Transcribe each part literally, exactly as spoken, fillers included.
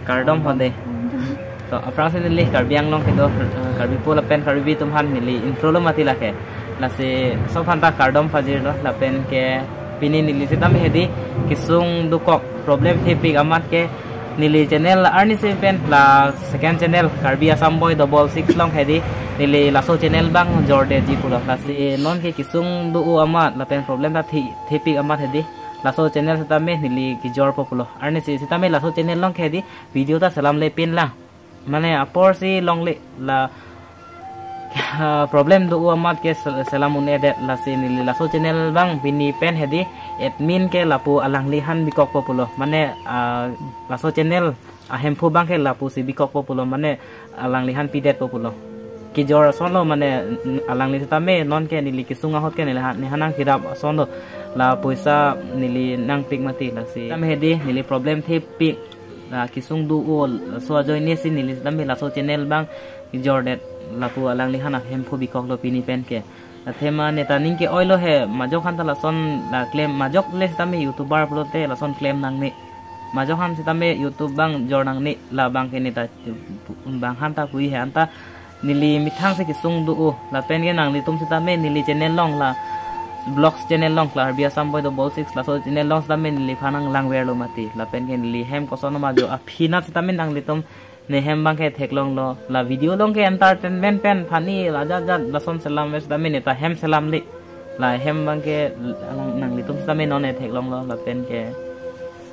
Kardom hode. To, aphrangsi neli Karbi Anglong kedo, eh, Karbipo lapen Karbibi atum aphan neli intro lo mati lake. Lasi sob aphanta kardom pajirlo lapen ke pini neli sitame hedi kesung dokok problem thepik amat ke neli channel arnisi pen la second channel Karbi Assam Boy double six along hedi neli laso channel abang jordetji pulo. Lasi non ke kesung do-o amat lapen problem ta the, thepik amat hedi laso channel sitame neli kejorpo pulo. Arnisi sitame laso channel along ke hedi video ta selamlepin lang. Mane aporsi longle la problem do-o amat ke sel-, selam un-edet, lasi neli laso channel abang pini pen hedi admin ke lapu alangli aphan bikokpo pulo. Mane, ah, laso channel ahemphu abang ke lapusi bikokpo pulo. Mane alangli aphan pidetpo pulo. Kejor asonlo mane n-, alangli sitame non ke neli kesung ahut ke neli ha-, nephan nangkerap asonlo. La poisa neli nangpik mati lasi. Sitame hedi neli problem thepik. La kesung do-o laso ajoinesi neli sitame laso channel abang jordet lapu alangli aphan ahemphu bikoklo pini pen ke. Athema neta ning ke-oilo he majok aphanta lason la klem majok le sitame YouTuber pulote lason klem nangne. Majok aphan sitame YouTube abang jor nangne labang ke neta abang aphanta pu-i he anta neli methangsi kesung do-o lapen ke nanglitum sitame neli channel along la vlogs channel along Karbi Assam Boy double six laso channel along sitame neliphan nanglangverlo mati lapen ke neli hem koson ma jo aphi nat sitame nanglitum ne hem abang ke theklonglo la video along ke entertainment pen funny la jat jat lason selamver sitame neta hem selamle la hem abang ke alang nanglitum sitame non ne theklonglo lapen ke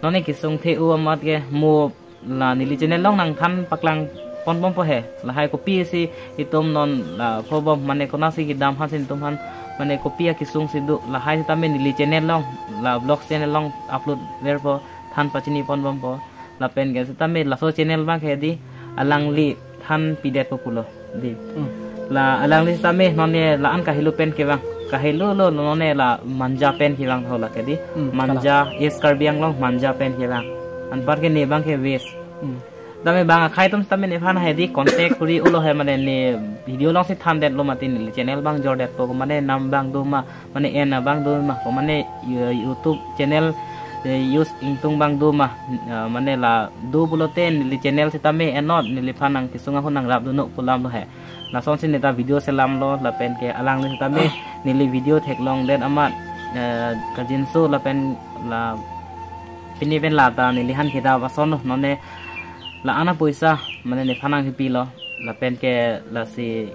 non ne kesung the-o amat ke mo la neli channel along nangthan paklang ponbompo he. Lahai kopisi itum non la phobom mane konatsi kedam aphansi itum aphan mane kopi akesung si do lahai sitame neli channel along la vlogs channel along upload verpo than pachini ponbompo. Lapen ke sitame laso channel abang ke hedi alangli aphan pidetpo pulo. Di. Hmm. La alangli sitame non ne la-an kahelo pen kevang. Kahelo lo non ne la Manja pen kevang tho lake di. Hmm, Manja kalang. East Karbi Anglong Manja pen kevang. Anpar ke ne abang ke West. Hmm. Sitame bang akhai atum sitame nephan hedi contact kuri-olo he mane ne video alongsi thandetlo mati neli channel abang jordetpo mane nam abang do ma mane en abang do ma ko mane, eh, YouTube channel, eh, use ingtung abang do ma, eh, mane la do pulote neli channel sitame enot neliphan nangkesung ahut nangrap dunok pu alamlo he. Lasonsi neta video selamlo lapen ke alangli sitame neli video theklongdet amat, eh, kajinso lapen la pini pen lata neliphan kedap asonlo non ne la-an apoisa mane nephan nangkipilo. Lapen ke lasi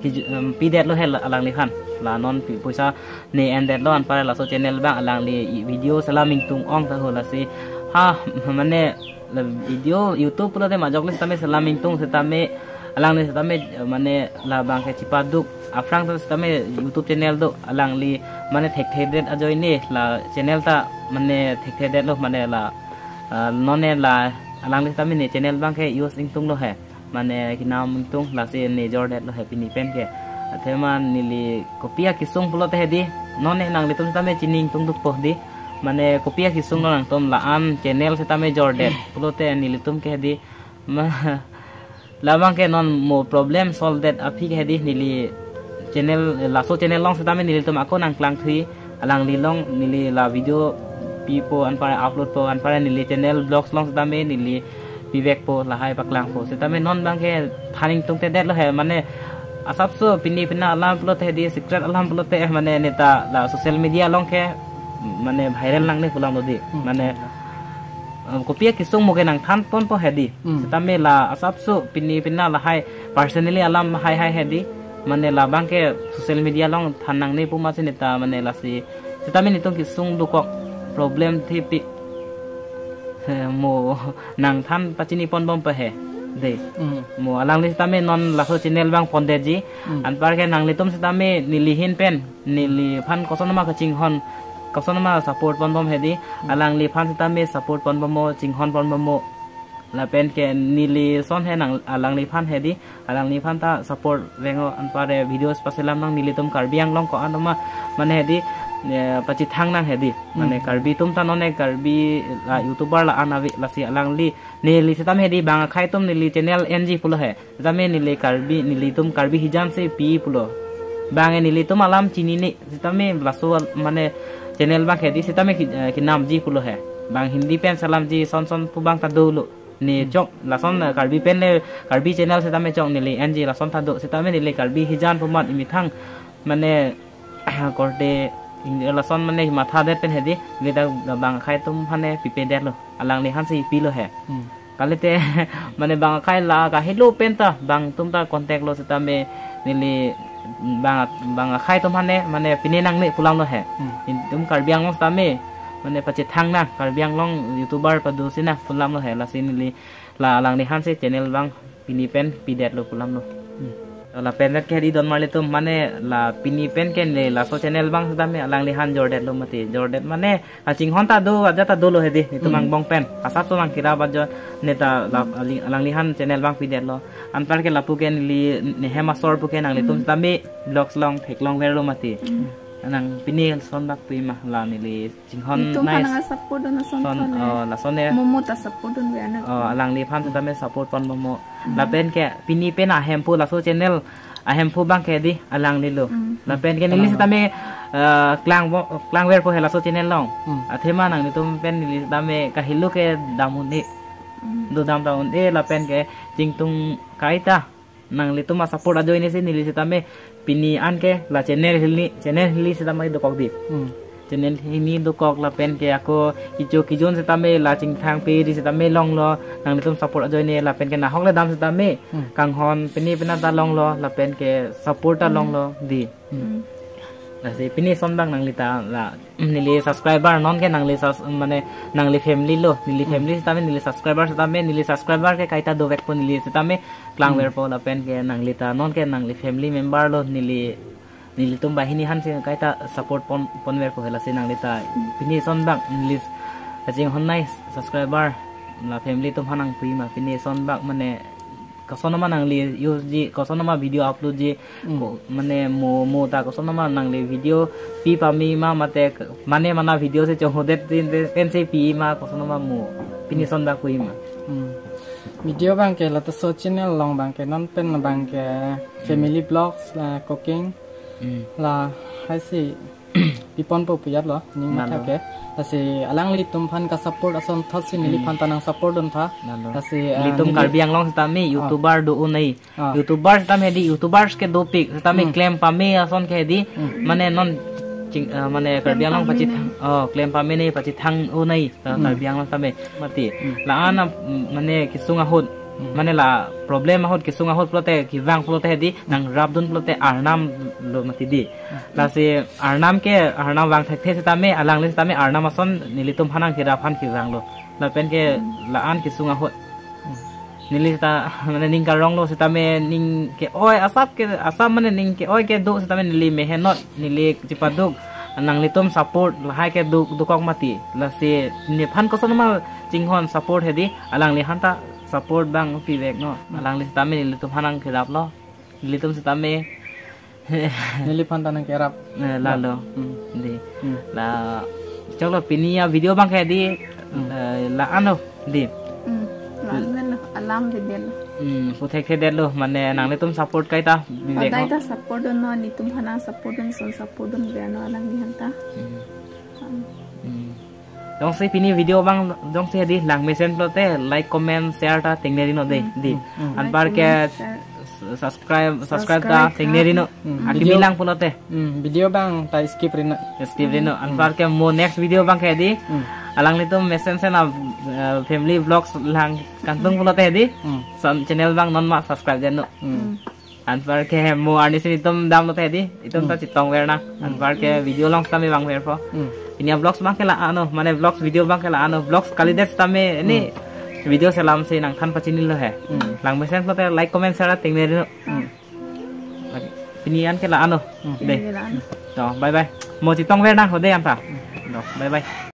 kiju-, em, pidetlo he la-, alangliphan. La non pi-, poisa ne endetlo anpar laso channel abang alangli i-, video selam ingtung ong ta ho lasi. Ha, mane la video YouTube pulote majok le sitame selam ingtung sitame alangli sitame, eh, mane labang ke chipaduk aphrang ta sitame YouTube channel do alangli mane thekthedet ajoine la channel ta mane thekthedetlo mane la, eh, non ne la alangli sitame ne channel abang ke use ingtunglo he. Mane kenam ingtung lasi ne jordetlo he pini pen ke. Athema neli kopi akesung pulote hedi. Non ne nanglitum sitame chini ingtungdukpo di. Mane kopi akesung lo nangtum la-an channel sitame jordet pulote nelitum ke hedi. Ma, labang ke non mo problem solvedet aphi ke hedi neli channel, laso channel along sitame nelitum ako nangklangthui. Alangli along neli la video pipo anpar uploadpo anpar neli channel vlogs along sitame neli pivekpo lahai paklangpo. Sitame non abang ke than ingtungtedetlo he mane asapso pini pina alam pulote hedi secret alam pulote mane neta la social media along ke mane viral nangne pu alamlo di. Hmm. Mane, eh, kopi akesung mo ke nangthan ponpo hedi. Hmm. Sitame la asapso pini pina lahai personally alam hai hai hedi. Mane labang ke social media along than nangne pu amatsi neta mane lasi. Sitame netum kesung dokok problem thepik. He, mo nangthan pachini ponbompo he. De. Hmm. Mo alangli sitame non laso channel abang pondetji. Hmm. Anpar ke nanglitum sitame neli ahin pen neliphan koson ma kachinghon koson ma support ponbom hedi. Hmm. Alangliphan sitame support ponbommo chinghon ponbommo. Lapen ke neli ason he nang alangliphan hedi. Alangliphan ta support veng-o anpar videos paselam nang nelitum Karbi Anglong ko-an ma mane hedi, eh, pachethang nang hedi. Mane, hmm, Karbi atum ta non ne Karbi la YouTuber la-an ave lasi alangli neli sitame hedi bang akhai atum neli channel enji pulo he. Sitame neli Karbi nelitum Karbi hijan si pi pulo. Bang e nelitum alam chinine sitame laso al-, mane channel abang hedi sitame ki, eh, kenamji pulo he. Bang Hindi pen selamji son son pu abang ta dolo. Ne chok lason, eh, Karbi pen le, Karbi channel setame chok neli enji lason ta do setame neli Karbi hijan pu amat emethang mane korte ing-, lason mane mathadet pen hedi, neli ta bang akhei atum aphan ne pipedetlo, alangli aphan si pilo he. Hmm. Kalite mane bang akhei la kahelo pen ta bang atum ta contact lo setame neli bang, bang akhei atum aphan ne mane pine nangne pu alam lo he. Hmm. Itum Karbi Anglong setame mane pachethang nang, Karbi Anglong YouTuber pado si nang pu alam lo he, lasi neli la alangli aphan si channel abang pini pen pidetlo pu alam lo. Hmm. Lapen vet ke hedi don marli atum mane la pini pen ke ne laso channel abang setame alangli aphan jordetlo mati. Jordet mane kachinghon ta do, ajat ta dolo hedi, itum Hmm. angbong pen. Asap so nang kira bajo ne ta la, aling-, alangli aphan channel abang pidetlo. Anpar ke lapu ke neli nehem asor pu ke nanglitum Hmm. setame vlogs along theklongverlo mati. Hmm. Nang pini son bak pima la neli chinghon Itum nice. Aphan nang support dun ason son, thon, oh, eh. Lason ne. Momo ta support dun via na. Oh, alangli aphan setame support pon momo. Hmm. Lapen ke pini pen ahemphu laso channel ahemphu abang ke di alangli lo. Hmm. Lapen ke neli Alang. Setame, eh, klang bo-, klangverpo he laso channel along. Hmm. Athema nanglitum pen neli setame kahelo ke dam un-e. Hmm. Dodam ta un-e lapen ke chingtung kaita nanglitum asupport ajoine si neli setame pini an ke la channel hini, channel hini setame dokok di. Hmm. Channel hini dokok lapen ke ako kicho kijon setame la chingthang pe di setame longlo, nanglitum support ajoine lapen ke nahok le dam setame Hmm. kanghon pini pina ta longlo lapen ke support ta Hmm. longlo di. Hmm. Lasi pini son bang nangli ta la neli subscriber non ke nangli sus-, mane nangli family lo, neli Hmm. family setame neli subscriber setame neli subscriber ke kaita dovekpo neli setame klangverpo Hmm. lapen ke nangli ta non ke nangli family member lo neli, nelitum banghini aphan si kaita support pon, ponverpo he lasi nangli ta Hmm. pini son bang neli kachinghon nice subscriber la family atum aphan nangpima pini son bang mane koson ma nangli use ji, koson ma video upload ji, Hmm. ko-, mane mo, mo ta koson ma nangli video pi pame ma mate k-, mane mana video si chonghodet din de, pen si pima koson ma mo. Pini son bak pima. Hmm. Video abang ke la laso channel along abang ke non pen abang ke family vlogs la cooking Hmm. lahai si piponpo pu ajat lo, ning Lalo. Matha ke. Lasi alanglitum aphan kasupport ason thot si neli Hmm. aphan ta nang support dun tha. Lalo. Lasi, eh, Ilitum neli Karbi Anglong setame Ah. YouTuber do un-e. Ah. YouTubers setame hedi, YouTubers ke dopik setame Hmm. klem pame ason ke hedi, Hmm. mane non ching-, eh, mane Karbi Anglong Klem pame pachethang, ne. Oh, klem pame ne pachethang un-e, eh, Hmm. Karbi Anglong setame mati. Hmm. La-an, mm, mane kesung ahut, Hmm. mane la problem ahut kesung ahut pulote kevang pulote hedi, nangrap dun pulote arnam lo mati di. Hmm. Lasi arnam ke, arnam vang thekthe setame, alangli setame arnam ason nelitum aphan nangkerap aphan kevanglo. Lapen ke Hmm. la-an kesung ahut. Hmm. Neli ta, mane ning karong lo setame ning ke-oi asap ke, asap mane ning ke-oi kedo setame neli mehenot, neli chipaduk. Nanglitum support lahai ke do, dokok mati. Lasi nephan koson ma chinghon support hedi, alangli aphan ta support bang pivek no. Hmm. Alangli setame nelitum aphan nangkeraplo. Nelitum setame Neliphan ta nangkerap. Eh, lalo. Hmm. Di. Hmm. La, choklo pini avideo abang ke di, Hmm. eh, la-an lo di. Hmm. La-an lo, alam di del. Hmm, puthekthedetlo, mane nanglitum support kaita, bibek Padai no. Ta support dun no, netum aphan nang support dun, son support dun, biar no alangliphan ta. Hmm. Hmm. Hmm. Jongsi pini video abang jongsi hedi langmesen pulote like, comment, share ta tengneri no de, Hmm, di. Hmm, hmm. Anpar Like, ke comment, share. S-, subscribe, subscribe ta Subscribe, tengneri no. Hmm, Akimi video lang pulote. Hmm, video abang ta skip ri no. Skip ri no. Hmm. Anpar ke mo next video abang ke di. Hmm. Alanglitum mesensen a, eh, family vlogs lang kantung pulote di. Hmm. Son channel abang non ma subscribe den no. Hmm. Hmm. Anpar ke mo arnisi netum damlote di, itum ta Hmm. chetongver nang. Hmm. Anpar ke video along setame vangverpo. Hmm. Pini avlogs abang ke la-an lo, mane vlogs video abang ke la-an lo, vlogs kalidet setame ini Hmm. video selam si nangthan pachinilo he. Hmm. Langmesen pulote like, comment, share tengneri no. Hmm. Oke. Pini an ke la-an lo. Hmm. De. Pini la-an. To, bye bye. Mo chetongver nang ho de anta. Hmm. To, bye bye.